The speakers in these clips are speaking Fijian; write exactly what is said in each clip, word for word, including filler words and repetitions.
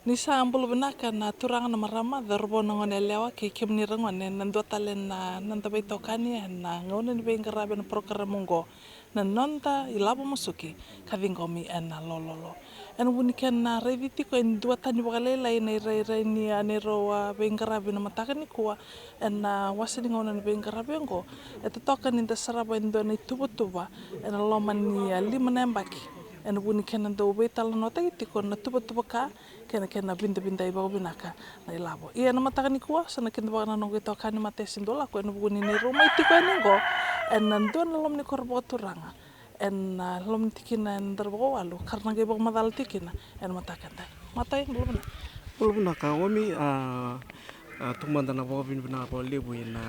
Ni sa bula vinaka na turaga, na marama, cauravou, na gone yalewa kei kemuni ra gone, na dua tale na noda veitokani ena gauna ni veiqaravi ena porokaramu oqo, na noda ilavo musuki ka ciqomi ena lololo. Ena vu ni kena raici tiko e duatani vakalailai na irairai ni a neirau a veiqaravi na mataka nikua ena wase ni gauna ni veiqaravi oqo. E totoka ni da sarava e dua na ituvatuva ena loma ni a lima na yabaki ena vu ni kena dau veitalanoataki tiko na tuvatuvaka kei na kena vidavidai vakavinaka na ilavo. Ia ena mataka nikua sa na kidavaka na noqu itokani Matesi Dulako ena vuku ni neirau mai tiko yani oqo ena dua na loma ni koro vakaturaga ena loma ni tikina ena dara vakawalu ka ra na qai vakamacala tiko kina ena mataka edai. Matai, bula vinaka. Bula vinaka Omi. A, a, taumada na vakavinavinaka vakalevu ena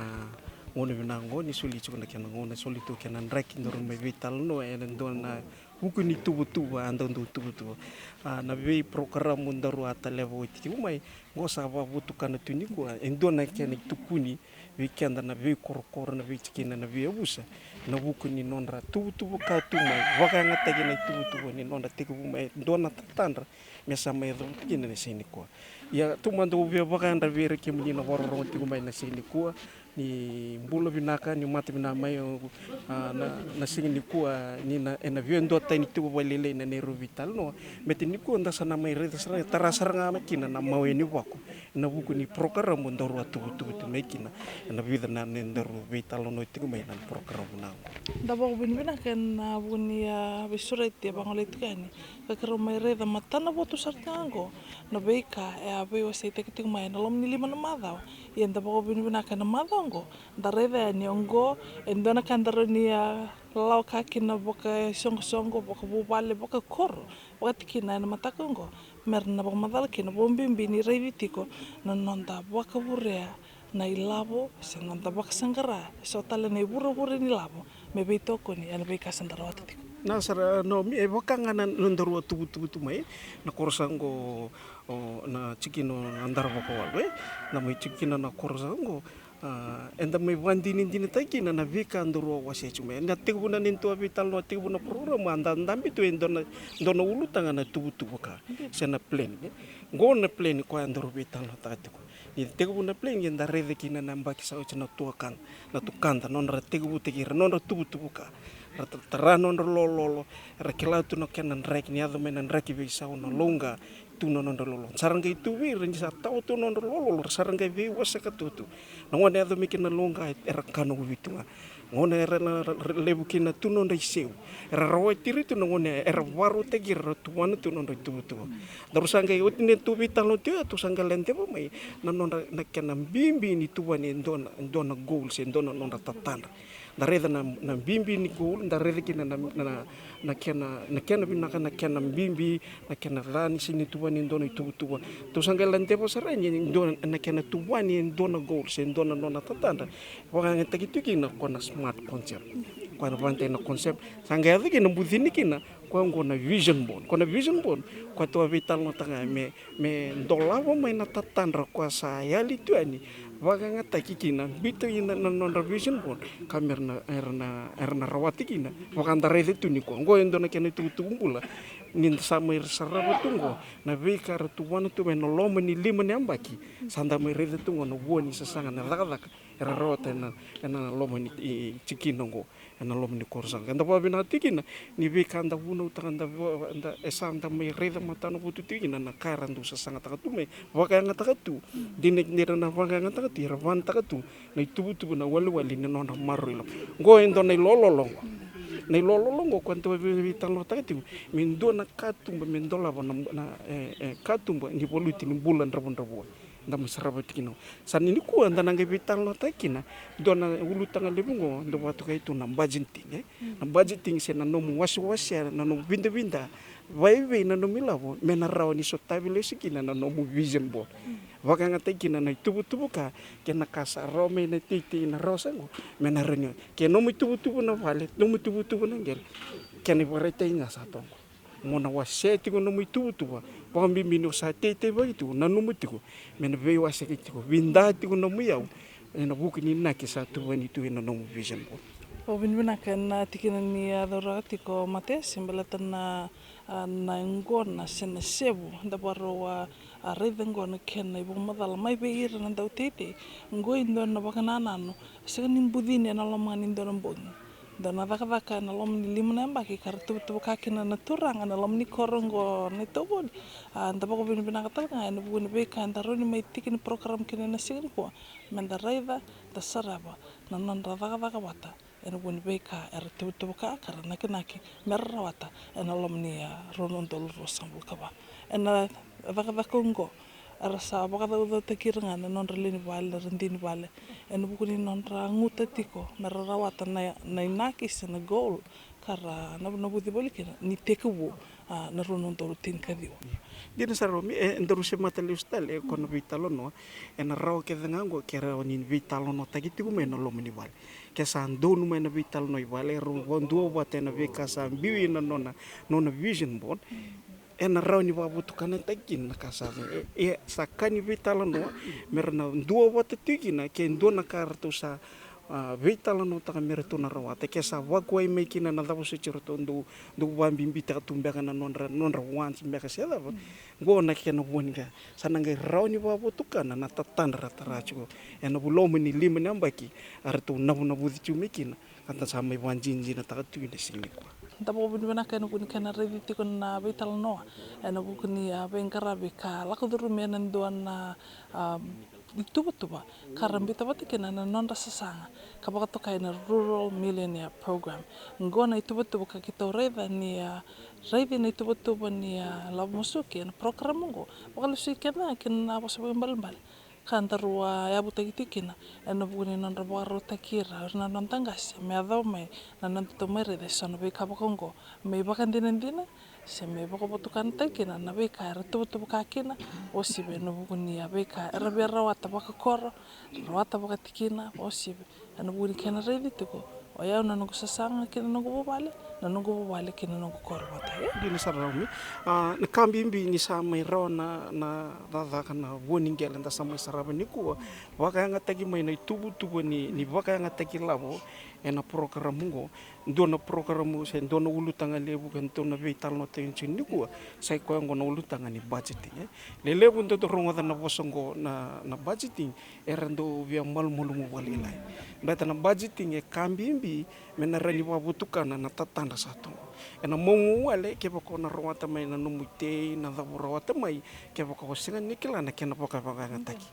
gauna vinaka oqo ni soli tiko na kena gauna, soli tu kena draki daru mai veitalanoa ena dua na vuku ni tuvatuva, a dau dau tuvatuva. A, na veiporokaramu daru a taleva oti tiko mai oqo sa vakavotukana tu nikua e dua na kena itukuni vei keda na veikorokoro, na veitikina, na veiyavusa, na vuku ni nodra tuvatuva ka tu mai, vakayagataki na ituvatuva ni nodra tekivu mai e dua na tatadra me sa mai yacova tu kina na siga nikua. Ia taumada au via vakayadra vei ira kemuni na vakarorogo tiko mai na siga nikua, ni bula vinaka, ni mata vinaka mai, a, na, na siga nikua ni na, ena via duatani tiko vakalailai na neirau veitalanoa. Me tiko nikua da sa na mai raica sara ga, tara sara ga mai kina na mawe ni vako ena vuku ni porokaramu daru a tuvatuva tu mai kina ena vica na neirau veitalanoa tiko mai na porokaramu na oqo. Da vakavinavinaka ena vuku ni a veisureti e vagolei tiko yani ka keirau mai raica matanavotu sara tiko ga oqo na veika e a veiwaseitaki tiko mai ena loma ni lima na macawa. Ia da vakavinavinaka ena macawa oqo da raica yani oqo e dua na ka da rawa ni a lalawa ka kina vakaisoqosoqo, vakavuvale, vakakoro, vakatikina ena mataka oqo me ra na vakamacala kina, vakabibi ni raici tiko na noda vakavurea na ilavo se noda vakasaqara eso tale na ivurevure ni lavo me veitokoni ena veika sa da rawata tiko. Na sara, no, me vaka ga na nodaru a tuvatuva tu mai na koro sa oqo, o, na tikina o Nadara Vakawalu, e, na mai tikina na koro sa oqo. A, eda mai vakadinadinataki kina na veika daru a wasea tiko mai. Na tekivu na neitou a veitalanoa, tekivu na porokaramu, a da dabe tu e dua na, dua na ulutaga na tuvatuva ka se na plan, e. Oqo na plan koya daru veitalanoataka tiko. Ni tekivu na plan, eda raica kina na yabaki sa oti na tuakada, na tukada, nodra tekivutaki ira, nodra tuvatuva ka. Ra ta-, tara nodra lololo, era kila tu na kena draki, ni yaco mai na draki veisau, na lauqa, tu na nodra lololo. Sa ra qai tu vei ira ni sa tawa tu na nodra lololo, ra sa ra qai veiwaseka tu tu. Na gauna e yaco mai kina na lauqa, era kana uvi tu ga. Gauna era na ra-, ra-, levu kina tu nodra iseu, era rawati ira tu na gauna era vakarautaki ira, ra tuvana tu nodra ituvatuva. Daru sa qai oti neitou veitalanoa tiko ya, tou sa qai ladeva mai na nodra, na kena bibi ni tuvani e dua na, dua na goal se dua na nodra tatadra. Da raica na, na bibi ni goal, da raica kina na, na, na kena, na kena vinaka, na kena bibi, na kena ca ni sega ni tuvani e dua na ituvatuva. Tou sa qai ladeva sara yani e dua na kena tuvani e dua na goal se dua na nona tatadra. Vakayagataki tu kina ko na smart concept. Ko na vantai na concept. Sa qai yaco kina bucini kina ko oqo na vision board. Ko na vision board ko tou a veitalanoataka me, me dolava mai na tatadra ko sa yali tu yani. Vakayagataki kina, biuta kina na nodra vision board ka me ra na, era na, era na rawata kina. Vaka da raica tu nikua. Oqo e dua na kena itukutuku bula ni da sa mai sarava tu oqo na veika era tuvana tu mai na loma ni lima na yabaki. Sa da mai raica tu oqo na vua ni sasaga, na cakacaka era rawata ena, ena loma ni, i, tikina oqo, ena loma ni koro sa oqo. Eda vakavinaka tiko kina ni veika da vunautaka, da va-, da, e sa da mai raica matanavotu tiko kina na ka era dau sasagataka tu mai, vakayagataka tu. Dina ni ra na vakayagataka tu, era vanataka tu na ituvatuva, na iwalewale ni nodra maroroi lavo. Oqo e dua na ilololo oqo. Na ilololo oqo ko eda veitalanoataka tiko me dua na katuba me dolava na, na, e, e, katuba ni valuti ni bula dravudravua. Da mai sarava tiko kina. Sa ni nikua da na qai veitalanoataka kina dua na ulutaga levu oqo, da vakatokai tu na budgeting, e? Na budgeting se na nomu wasewasea, na nomu vidavida, vakaevei na nomu ilavo me na rawa ni sotavi lesu kina na nomu vision board. Vakayagataki kina na ituvatuva ka kei na ka sa rawa mai na teitei na rawa sa oqo me na rawa ni, ke nomu ituvatuva na vale, nomu ituvatuva na qele, kena ivakaraitaki ga sa toka oqo. Mo na wasea tiko nomu ituvatuva, vakabibi ni o sa teitei vaki tiko, nanuma tiko me na veiwaseki tiko, vida tiko nomu iyau ena vuku ni inaki sa tuvani tu ena nomu vision board. Vakavinavinaka ena tikina ni a cauraka tiko Matesi baleta na, a, na iqona se na sevu da vakarau a, a raica oqo na kena ivakamacala mai vei ira na dauteitei. Oqo e dua na vakanananu sega ni bucini ena loma ga ni dua na bogi. Dua na cakacaka ena loma ni lima na yabaki ka ra tuvatuva ka kina na turaga ena loma ni koro oqo na iTauvoli. A, da vakavinavinaka tale ga ena vuku ni veika eda rawa ni mai tiki ni program kina ena siga nikua, me da raica, da sarava na nodra cakacaka vata ena vuku ni veika era tuvatuva ka, ka ra nakinaki me ra rawata ena loma ni, a, rua na udolu ruasagavulu ka va. Ena cakacaka oqo era sa vakacaucautaki ira ga na nodra lewe ni vale, na radini vale, ena vuku ni nodra guta tiko me ra rawata na, na inaki se na goal ka ra navunavuci voli kina ni tekivu, a, na rua na udolu tinikaciwa. Dina sara, Romi, e, daru semata lesu tale e ko na veitalanoa, ena rawa kece ga oqo ke rawa ni veitalanoataki tiko mai na loma ni vale. Ke sa donu mai na veitalanoa i vale, e rau vakadua vata ena veika sa biu ina nona, nona vision board. Ena rawa ni vakavotukanataki kina na ka sa, e, e, sa ka ni veitalanoa, me ra na dua vata tiko kina, ke dua na ka ratou sa, a, veitalanoataka me ratou na rawata, ke sa vakuai mai kina na cava soti ratou dau, dau vakabibitaka tu beka na nodra, nodra wants beka se cava. Oqo na kena vua ni ka sa na qai rawa ni vakavotukana na tatadra ra tara tiko ena loma ni lima na yabaki, a ratou navunavuci tiko mai kina, ka da sa mai vakadinadinataka tu ena siga nikua. Da vakavinavinaka ena vuku ni kena raici tiko na veitalanoa ena vuku ni, a, veiqaravi ka lako curumi ena dua na, a, ituvatuva ka ra biuta vata kina na nodra sasaga ka vakatokai na Rural Millionaire Program. Oqo na ituvatuva ka keitou raica ni, a, raici na ituvatuva ni, a, lavo musuki ena program oqo, vakalesui keda kina na vosa vakaibalebale ka daru a yavutaki tiko kina ena vuku ni nodra vakarautaki ira o ira na noda qase me yacova mai na noda tou mai raica eso na veika vaka oqo me ivakadinadina se me ivakavotukanataki kina na veika era tuvatuvaka kina, o sivi ena vuku ni a veika era via rawata vakakoro, rawata vakatikina, o sivi ena vuku ni kena raici tiko o yau na noqu sasaga kei na noqu vuvale, na noqu vuvale kei na noqu koro vata, e? Dina sara, Romi. A, na ka bibi ni sa mai rawa na, na cakacaka na vua ni qele da sa mai sarava nikua, vakayagataki mai na ituvatuva ni, ni vakayagataki lavo ena program oqo. Dua na program se dua na ulutaga levu ke datou na veitalanoataki tiko nikua, sa i koya oqo na ulutaga ni budgeting, e. Lelevu datou rogoca na vosa oqo na, na budgeting, era dau via malumalumu vakalailai. Baleta na budgeting e ka bibi me na rawa ni vakavotukana na tatadra sa tu. Ena momo wale kevaka o na rawata mai na nomu itei, na cava o rawata mai, kevaka o sega ni kila na kena vakavakayagataki.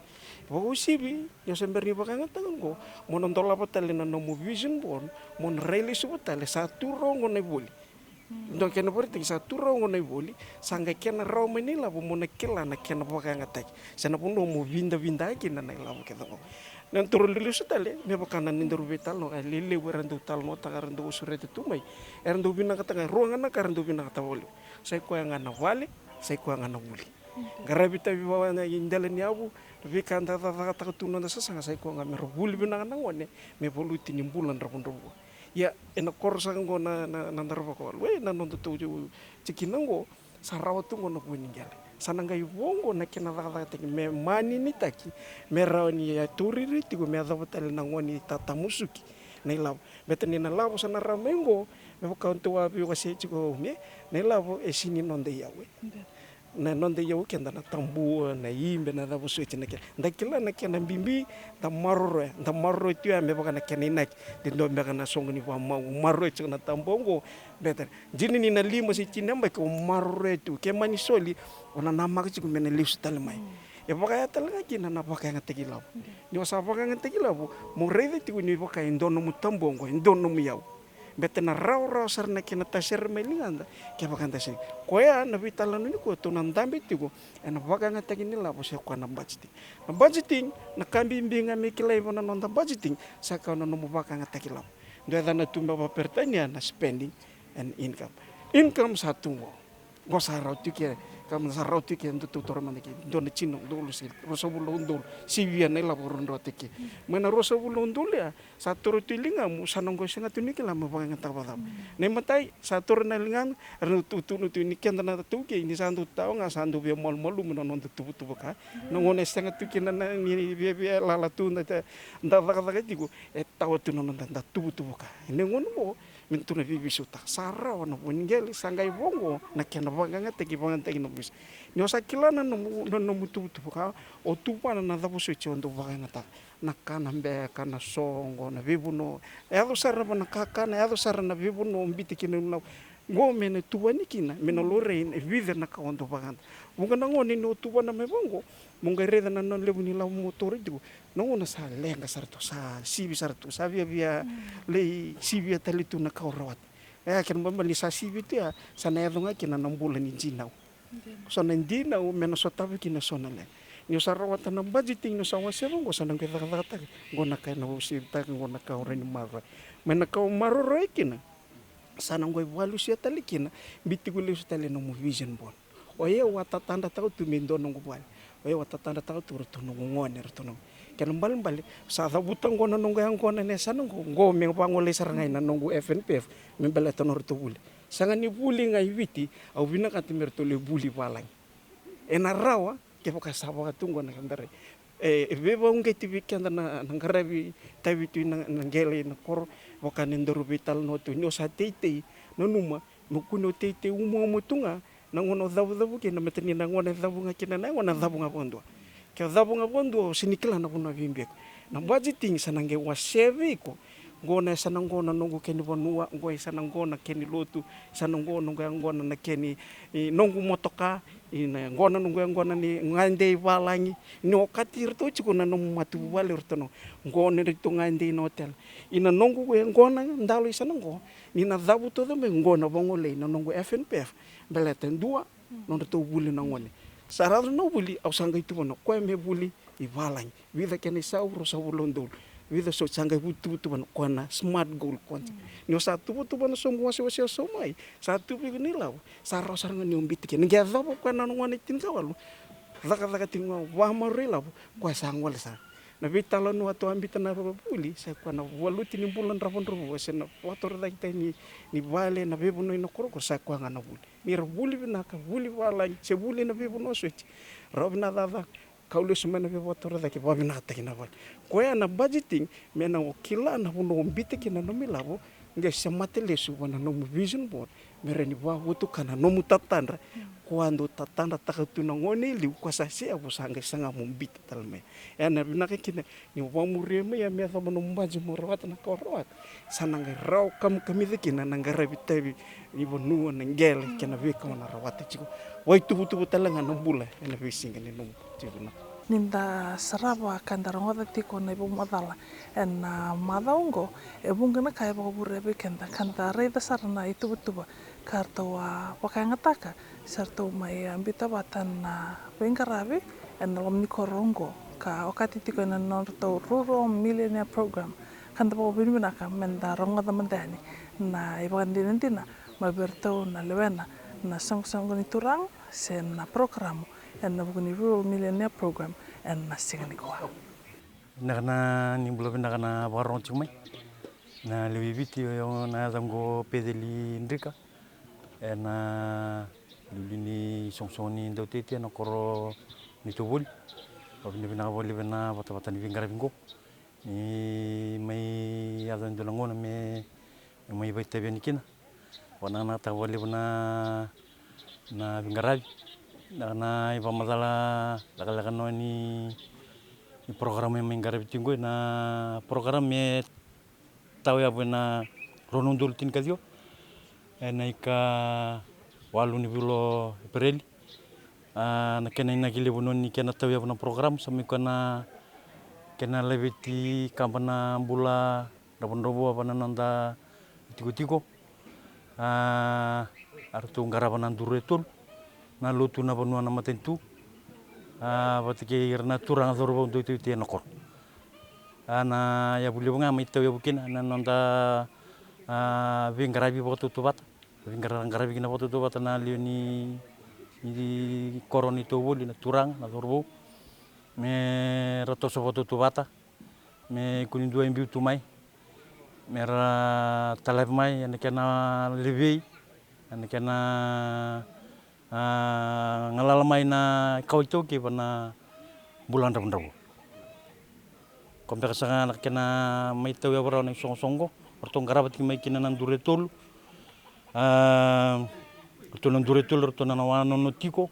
Vakauasivi ni o se bera ni vakayagataka oqo, mo na dolava tale na nomu vision board, mo na rai lesuva tale, sa tu rawa oqo na ivoli. Dua kena vakaraitaki, sa tu rawa oqo na ivoli, sa qai kena rawa mai na ilavo mo na kila na kena vakayagataki se na vanua mo vidavida kina na ilavo kece oqo. Na toro lesu tale, me vaka na ni daru veitalanoa, e lelevu era dau talanoataka, era dau sureta tu mai, era dau vinakata ga, rua ga na ka era dau vinakata vakalevu. Sa i koya ga na vale, sa i koya ga na vuli. Qaravi tavi vaka i dela ni yavu, na veika da cakacakataka tu na noda sasaga, sa i koya ga me ra vuli vinaka na gone me valuti ni bula dravudravua. Ia ena koro saka oqo na, na, na Daravakawalu, e, na noda tou tikina oqo, sa rawa tu oqo na vua ni qele. Sa na qai vo oqo na kena cakacakataki me maninitaki, me rawa ni a tauriri tiko me yacova tale na gone ni tatamusuki na ilavo. Baleta ni na lavo sa na rawa mai oqo, me vaka o tou a veiwasei tiko, me, na ilavo e sega ni noda iyau, e. Na noda iyau keda na tabua, na ibe, na cava soti na kena. Da kila na kena bibi, da maroroya, da maroroya tu ya me vaka na kena inaki. De dua beka na soqo ni vakamau, maroroya tiko na tabua oqo. Baleta dina ni na lima se tini na yabaki o maroroya tu, ke mani soli, o na namaka tiko me na lesu tale mai. E vakaya tale ga kina na vakayagataki lavo. Ni o sa vakayagataki lavo, mo raica tiko ni vaka e dua nomu tabua oqo, e dua nomu iyau. Baleta na rawarawa sara na kena tasere mai ligada, kevaka da sega. Koya na veitalanoa nikua tou na dabe tiko ena vakayagataki ni lavo, se koya na budgeting. Na budgeting, na ka bibi ga me kilai vua na noda budgeting, sa koya na nomu vakayagataki lavo. Dua e yacana tu me vakaperitania na spending and income. Income sa tu oqo. Oqo sa rawa tu ke, Ka mada sa rawa tu ke, dua tautoro mada ke dua na tini na udolu se ruasagavulu na udolu, sivia na ilavo rau dro te ke. Mai na ruasagavulu na udolu ya sa toro tu i ligamu, sa na qo e sega tu ni kila me vakayagataka vakacava. Na imatai sa toro na ligamu, era na tutunu tu ni keda na taukei ni sa dau tawa ga sa dau via malumalumu na noda tuvatuva ka. Na gauna e sega tu kina na ni viavia lala tu da cakacaka tiko, e tawa tu na noda da tuvatuva ka. E na gauna qo me tu na veiveisotaka, sa rawa na vua ni qele, sa qai vo qo na kena vakayagataki, vakayagataki na veiveisotaka. Ni o sa kila na nomu, na nomu tuvatuva ka, o tuvana na cava soti o dau vakayagataka. Na ka na beka, na soqo, na veivanua. E yaco sara va na kakana, e yaco sara na veivanua o bita kina na. Qo me na tuvani kina me na laurai e vica na ka o dau vakayagataka. Vuqa na gauna ni o tuvana mai va qo, mo qai raica na nona levu ni lavo mo toro tiko. Na gauna sa leqa sara tu, sa sivi sara tu, sa viavia lai sivia tale tu na ka o rawata. E kena ibalebale ni sa sivi tu ya, sa na yaco ga kina na bula ni dinau. So na dinau me na sotava kina so na leqa. Ni o sa rawata na budgeting, ni o sa wasea va qo, sa na qai cakacakataka qo na ka e na wasevitaka, qo na ka o rawa ni maroroya. Mai na ka o maroroya kina, sa na qai vakalusia tale kina, biu tiko lesu tale na nomu vision board. O yau a tatadrataka tu me dua noqu vale. O yau a tatadrataka tu ratou noqu gone, ratou noqu. Kena ibalebale sa cavuta qo na noqu yaqona na yasana qo, qo me vagolei sara ga i na noqu F N P F me baleta nodratou vuli. Sega ni vuli ga i Viti, au vinakata me ratou lai vuli valagi. E na rawa kevaka sa vaka tu qo na keda rai. E, e veivakauqeti vei keda na, na qaravi tavi tu i na, na qele i na koro, vaka ni daru veitalanoa tu, ni o sa teitei, nanuma, me kua ni o teitei umauma tu ga, na gauna o cavucavu kina, me tani na gauna e cavu ga kina, na gauna cavu ga vakadua. Ke o cavu ga vakadua, o sega ni kila na vanua vei beka. Na budgeting sa na qai wasea vei iko. Qo na yasana qo na noqu kena vanua, qo yasana qo na kena lotu, yasana qo noqu yaqona na kena, e, noqu motoka, i na qo na noqu yaqona ni gade i valagi, ni okati iratou tiko na nomu matavuvale iratou na qo na iratou gade i na hotel. I na noqu yaqona dalo yasana qo, ni na cavu tauca mai qo na vagolei na noqu F N P F, baleta e dua, nodratou vuli na gone. Sa rawa na vuli, au sa qai tuvana koya me vuli i valagi. Vica kena isau, ruasagavulu na udolu. Vica so sa qai vu-, tuvatuva na koya na smart goal koya. Ni o sa tuvatuva na soqu wasewase o sau mai, sa tuva iko na ilavo, sa rawa sara ga ni o bita kina. Ni qai yacova koya na gone tinikawalu, cakacaka tiko ga vakamaroroi ilavo, koya sa gole sara. Na veitalanoa tou a bita na vuli, sa koya na valuti ni bula dravudravua, se na vakatorocaketaki ni, ni vale, na veivanua i na korokoro, sa koya ga na vuli. Ni ra vuli vinaka, vuli valagi, se vuli na veivanua soti. Rawa vinaka cakacaka, kau lesu mai na veivakatorocake, vakavinakataki na vale. Koya na budgeting, me na o kila na vanua o bita kina na nomu ilavo, qai semata lesu va na nomu vision board, me rawa ni vakavotukana na nomu tatadra, koya dau tatadrataka tu na gone e liu, koya sa seyavu sa qai saga mo bita tale mai. E na vinaka kina, ni o vakamuria mai ya me yacova nomu budget mo rawata na ka o rawata. Sa na qai rawa kamikamica kina na qaravi tavi ni vanua, na qele kei na veika o na rawata tiko. Vakaituvatuva tale ga na bula e na veisiga ni nomu tiko na. Ni da sarava ka da rogoca tiko na ivakamacala e na macawa oqo, e vuqa na ka e vakavurea vei keda ka da raica sara na ituvatuva ka ratou a vakayagataka, sa ratou mai a bita vata na veiqaravi e na loma ni koro oqo ka okati tiko e na nodratou Rural Millionaire Program. Ka da vakavinavinaka me da rogoca mada yani na ivakadinadina mai vei iratou na lewena na soqosoqo ni turaga se na parokaramu e na vuku ni Rural Millionaire Program e na siga nikua. Vinaka na, ni bula vinaka na vakarogo tiko mai. Na lewe i Viti, o yau na yaca oqo Peceli Drika. E na liuliu ni soqosoqo ni dauteitei e na koro ni Tovoli. Vakavinavinaka vakalevu e na vatavata ni veiqaravi oqo. Ni mai yaco e dua na gauna me, me mai vakaitavi yani kina. Vakanakanakataka vakalevu na, na veiqaravi. Na, na ivakamacala lekaleka no ni, ni parokaramu e mai qaravi tiko oqo, na parokaramu e tauyavu e na rua na udolu tinikaciwa e na ikawalu ni vula o Epereli. A, na kena inaki levu no ni kena tauyavu na parokaramu sa mai koya na kena laveti kaba na bula dravudravua va na noda itikotiko. A, a ratou qarava na duru e tolu, na lotu, na vanua, na matanitu, a, vata kei ira na turaga cauravou dau itautei e na koro. A, na yavu levu ga mai tauyavu kina na noda, a, veiqaravi vakatautauvata. Veiqara-, qaravi kina vakatautauvata na lewe ni ni koro ni Tauvoli, na turaga, na cauravou, me ra toso vakatautauvata, me kua ni dua e biu tu mai, me ra talavi mai ena kena levei, ena kena, a, galala mai na kawa iTaukei va na bula dravudravua. Ko beka saka na kena mai tauyavu rawa na isoqosoqo, o ratou qarava tiko mai kina na duru e tolu. A, o ratou na duru e tolu, o ratou na wanono tiko, o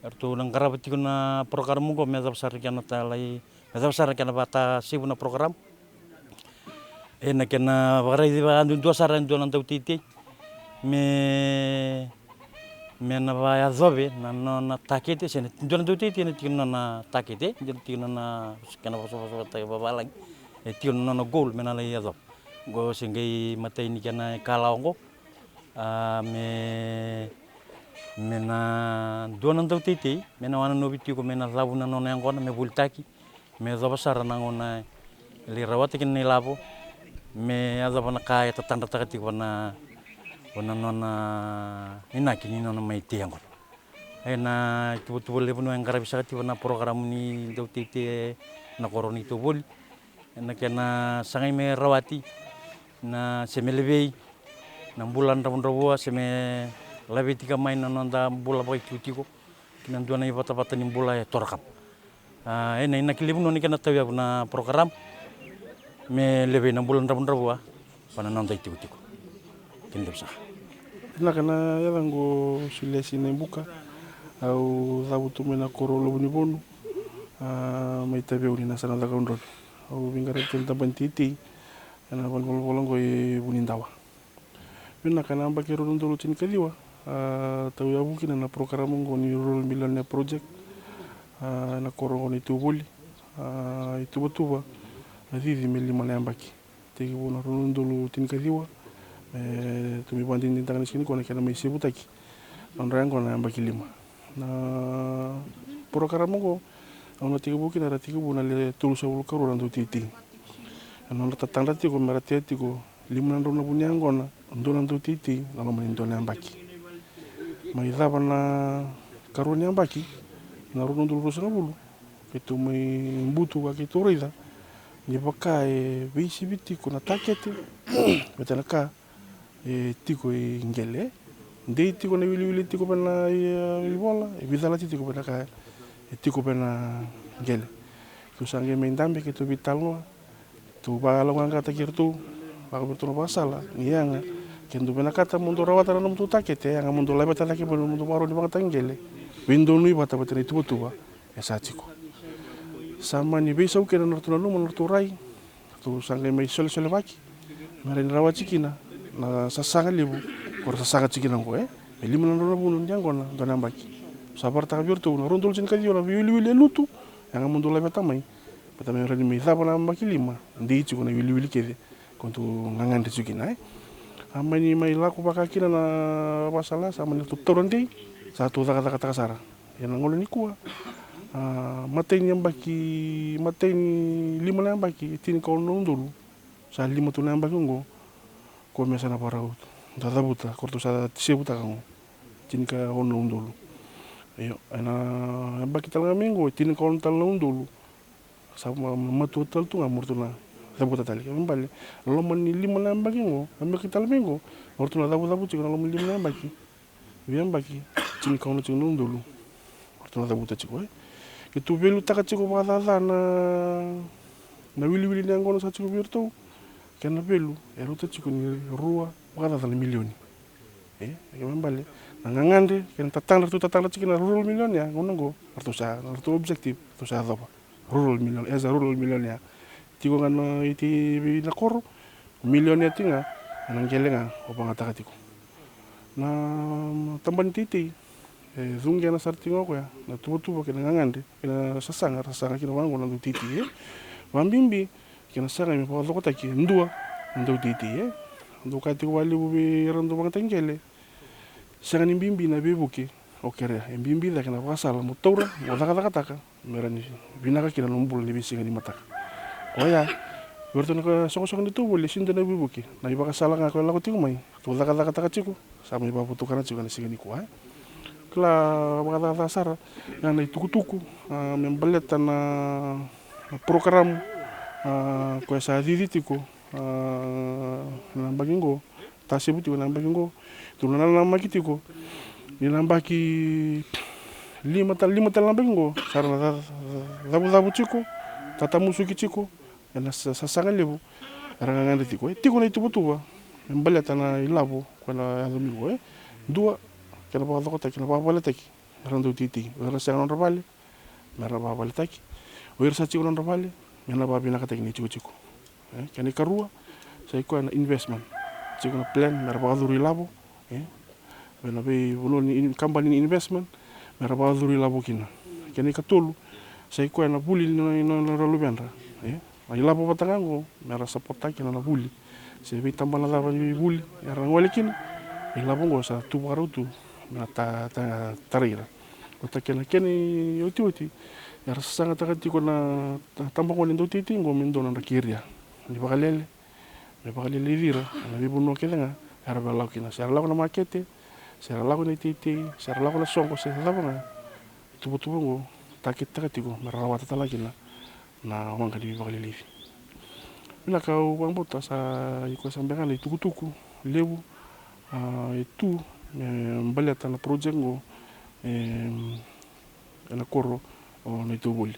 ratou na qarava tiko na program oqo me cava sara kena talai, me cava sara kena vata sevu na program. Ena kena vakaraici vakadudua sara e dua na dauteitei me, me na vayacove na nona takete, se na dua na dauteitei na tiko na nona takete, dua na tiko na nona kena vosavosa vata vavalagi, e tiko na nona goal me na lai yacova. Oqo se qai matai ni kena ikalawa oqo. A, me, me na dua na dauteitei me na wanonovi tiko me na cavu na nona yaqona me volitaki, me yacova sara na gauna e lai rawata kina na ilavo, me yacova na ka e tatadrataka tiko va na, va na nona inaki ni nona mai tei yaqona. Ena ituvatuva levu ni wai qaravi saka tiko va na porokaramu ni dauteitei ena koro ni Tauvoli, ena kena sagai me rawati na se me levei na bula dravudravua, se me lavetika mai na noda bula vakaitikotiko ki na dua na ivatavata ni bula e torokapa. A, ena inaki levu nona kena tauyavu na program me levei na bula dravudravua va na noda itikotiko. Kena levu saka. Vinaka, na yacaqu o Sulesi Naibuka, au cavutu mai na koro Lovonivonu, a, mai Taveuni, na yasana Cakaudrove. Au veiqaravi tu ena tabana ni teitei ena valenivolavola oqo e Vunidawa. Vinaka, na yabaki rua na udolu tinikaciwa, a, tauyavu kina na porokaramu oqo ni Rural Millionaire Project, a, ena koro oqo ni Tauvoli, a, ituvatuva na cici me lima na yabaki. Tekivu na rua na udolu tinikaciwa, e, tou mai vakadinadinataka ni siga nikua na kena mai sevutaki na nodra yaqona na yabaki lima. Na porokaramu oqo au na tekivu kina, era tekivu na le tolusagavulu karua na dauteitei. Na nodra tatadra tiko me ra tea tiko lima na drau na vu ni yaqona, dua na dauteitei na loma ni dua na yabaki. Mai cava na karua ni yabaki, na rua na udolu ruasagavulu, keitou mai butu ka keitou raica ni vaka e veisivi tiko na takete vata na ka e tiko i qele. Dei tiko na iwiliwili tiko vei na, e, ivola, e veicalati tiko vei na ka e tiko vei na qele. Tou sa qai mai dabe keitou veitalanoa, tou vakalauqaqataki iratou, lako vei iratou na vakasala ni yaga, ke dou vinakata mo dou rawata na nomudou takete, yaga mo dou laveta cake mai na nomudou vakarau ni vakatakekele, veidonui vata vata na ituvatuva e sa tiko. Sa mani veisau kina na nodratou nanuma, na nodratou rai, ratou sa qai mai solesolevaki me rawa ni rawati kina na sasaga levu ko ra sasaga tiko kina oqo, e, me lima na drau na vunu ni yaqona dua na yabaki. Sa vakaraitaka vei iratou na rua na udolu tinikaciwa na veiwiliwili e lutu, yaga mo dou laveta mai, baleta me rawa ni mai cava na yabaki lima, dei tiko na iwiliwili kece ko dou gagadre tiko kina, e. A mani mai lako vaka kina na vakasala, sa mani ratou taura dei, sa tou cakacakataka sara. Ia na gauna nikua, a, matai ni yabaki, matai ni lima na yabaki, e tinikaono na udolu. Sa lima tu na yabaki oqo, ko me sa na vakarau da cavuta, ko ratou sa sevutaka oqo, tinikaono na udolu. Io, ena yabaki tale ga mai oqo, e tinikaono tale na udolu. Sa ma-, ma-, matua tale tu ga mo ratou na cavuta tale. Kena ibalebale, loma ni lima na yabaki oqo, na yabaki tale mai oqo, o ratou na cavucavu tiko na loma ni lima na yabaki. Veiyabaki, tinikaono tiko na udolu o ratou na cavuta tiko, e. Keitou valuetaka tiko vakacaca na, na iwiliwili ni yaqona sa tiko vei iratou. Kena value e rauta tiko ni rua vakacaca na milioni. E, kena ibalebale, na gagadre kei na tatadra ratou tatadra tiko na rural millionaire, gauna oqo, ratou sa, na ratou objective ratou sa yacova. Rural million-, as a rural millionaire. Tiko ga na iti vei na koro, millionaire tiko ga ena qele ga o vakayagataka tiko. Na tabana ni teitei e cuqena sara tiko ga o koya na tuvatuva kei na gagadre kei na sasaga, ra sasaga kina vaqo na dauteitei, e. Vakabibi kei na saga me vakacokotaki e dua na dauteitei, e. Dou kaya tiko vakalevu vei ira na dau vakayagataki qele, sega ni bibi na veivuke o kerea, e bibi cake na vakasala mo taura, mo cakacakataka me rawa ni vinaka kina na nomu bula ni veisiga ni mataka. Koya, vei iratou na ka soqosoqo ni Tauvoli, e sega ni dua na veivuke, na ivakasala ga koya lako tiko mai, ratou cakacakataka tiko, sa mai vakavotukana tiko ena siga nikua, e. La vakacakacaka sara ga na itukutuku, a, me baleta na, na program, a, koya sa cici tiko, a, na yabaki qo, tasevu tiko na yabaki qo, tu na nanamaki tiko ni na yabaki lima ta-, lima tale na yabaki qo sa ra na ca-, ca-, cavucavu tiko, tatamusuki tiko ena sa-, sasaga levu era gagadre tiko. E tiko na ituvatuva me baleta na ilavo koya na yaco mai qo, e dua, kena vakacokotaki, kena vakavaletaki na noda dauteitei, o ira sega na nodra vale, me ra vakavaletaki. O ira sa tiko na nodra vale, me na vakavinakataki na itikotiko. E, kena ikarua, sa i koya na investment. Tiko na plan me ra vakacuru ilavo, e, vei na veivanua ni in-, kabani ni investment, me ra vakacuru ilavo kina. Kena ikatolu, sa i koya na vuli ni no-, no-, nodra luvedra, e. Na ilavo vata ga qo me ra sapotaki kina na vuli. Se veitabana cava ni vuli era gole kina, ilavo qo sa tu vakarau tu me na ta-, ta-, tarai ira. Vata kei na kena iotioti, era sasagataka tiko na ta-, tabagone dauteitei qo me dua na nodra keria ni vakalele, me vakaleleci ira ena veivanua kece ga era via lako kina. Se ra lako na makete, se ra lako na iteitei, se ra lako na soqo, se cava ga, ituvatuva qo taketitaka tiko me ra rawata tale ga kina na waqa ni veivakaleleci. Vinaka, au vakabauta sa i koya sa beka na itukutuku levu, a, e tu me baleta na project qo, e, ena koro o Naitauvoli.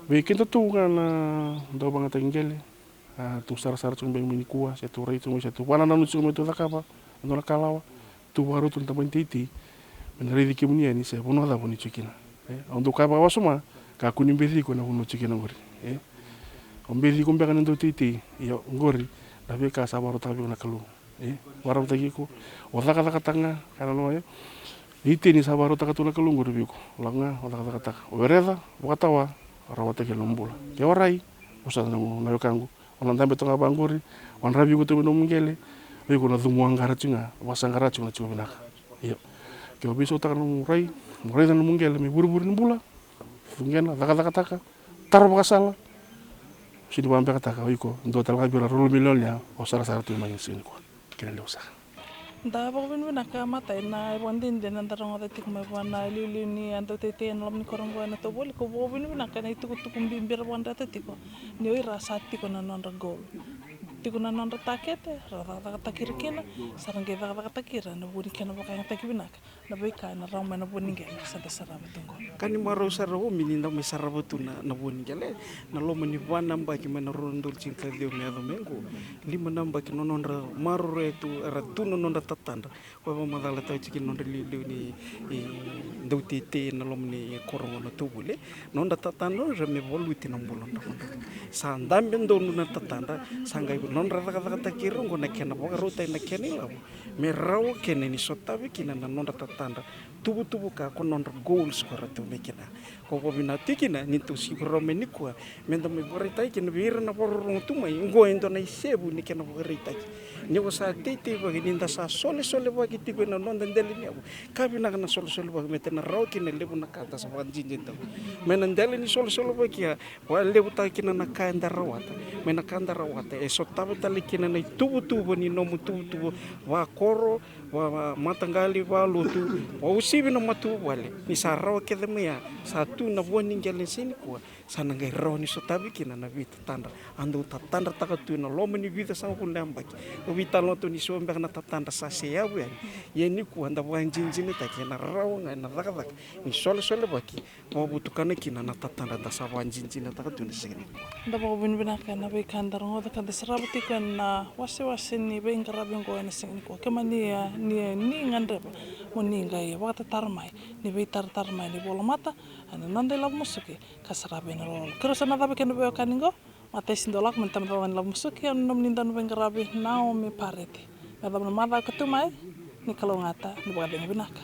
Vei kedatou ga na dauvakayagataki qele, a, tou sarasara tiko beka mai nikua, se tou rai tiko mai, se tou vakanananu tiko me tou cakava e dua na kalawa, tu vakarau tu na tabana ni teitei me na raici kemuni yani se vanua cava ni tiko kina. E, au dau kaya vakawasoma, kakua ni beci iko ena vanua tiko kina qori. E, au beci iko beka na dauteitei, ia qori na veika sa vakarautaka vei iko na Kalou. E, vakarautaki iko, o cakacakataka ga, ka na loma, e. Itei ni sa vakarautaka tu na Kalou qori vei iko, lako ga o cakacakataka. O wereca, vakatawa, rawata kina nomu bula. Ke warai, o sa na, na wekaqu. O na dabe toka ga vaqori, wadravi iko tu mai nomu qele, o iko na cumu qara tiko ga, vakasaqara tiko na tiko vinaka. Io. Ke o veisautaka nomu rai, mo raica nomu qele me ivurevure ni bula, cuqena, cakacakataka, tara vakasala, sega ni vakabekataka o iko dua tale ga vei ira na rua na milioni ya o sarasara tu mai na siga nikua. Kena levu sara. Da vakavinavinaka matai na ivakadinadina da rogoca tiko mai vua na iliuliu ni dauteitei ena loma ni koro qo e Naitauvoli. Kau vakavinavinaka na itukutuku bibi era vakadreta tiko, ni o ira sa tiko na nodra goal, tiko na nodra takete, ra cakacakataki ira kina, sa ra qai cakacakataki ira ena vuku ni kena vakayagataki vinaka na veika ena rawa mai na vua ni qele sa da sarava tu qo. Ka ni marau sara Omi ni da mai sarava tu na, na vua ni qele, na loma ni va na yabaki mai na rua na udolu tinikaciwa me yaco mai qo. Lima na yabaki na nodra maroroya tu, era tu na nodra tatadra. Koya vakamacalataka tiko kina na nodra iliuliu ni, e, dauteitei ena loma ni koro qo Naitauvoli. Nodra tatadra o ira me valuti na bula dravudravua. Sa dabe donu na tatadra, sa qai nodra cakacakataki ira qo na kena vakarautaki na kena ilavo me rawa kina ni sotavi kina na nodra tatadra, tuvutuvu ka ko nodra goals ko ra tu mai kina. Ko vakavinavinaka tiko kina ni tou sivarawa mai nikua me da mai vakaraitaki kina vei ira na vakarorogo tu mai. Qo e dua na isevu ni kena vakaraitaki ni ko sa teiteivaki, ni da sa solesolevaki tiko ena noda dela ni yavu. Ka vinaka na solesolevaki me tena rawa kina e levu na ka da sa vakadinadinataka mai na dela ni solesolevaki ya. Vakalevutaka kina na ka eda rawata, mai na ka eda rawata e sotava tale kina na ituvatuva ni nomu tuvatuva vakoro, va, va mataqali, valotu, vakauasivi na matavuvale. Ni sa rawa kece mai ya, sa tu na vua ni qele ni siga nikua, sa na qai rawa ni sotavi kina na veitatadra a dau tatadrataka tu ena loma ni vica sagavulu na yabaki. Au veitalanoa tu ni so beka na tatadra sa seyavu yani. Ia nikua da vakadinadinataki ena rawa ga ena cakacaka ni solesolevaki, vakavotukana kina na tatadra da sa vakadinadinataka tu ena siga nikua. Da vakavinavinaka ena veika da rogoca ka da sarava tiko ena wasewase ni veiqaravi oqo ena siga nikua. Kemuni, e, ni, ni gadreva mo ni qai vakatataro mai, ni veitaratara mai, ni vola mata ena noda ilavo musuki ka sarava ena lololo. Keirau sa na cava kei na veiwekani oqo, matai, se dau lako mai na tabacakacaka ni ilavo musuki, au na nomuni dau ni veiqaravi, Naomi Pareti. Me yacova na macawa ka tu mai, ni kalougata, ni vakacegu vinaka.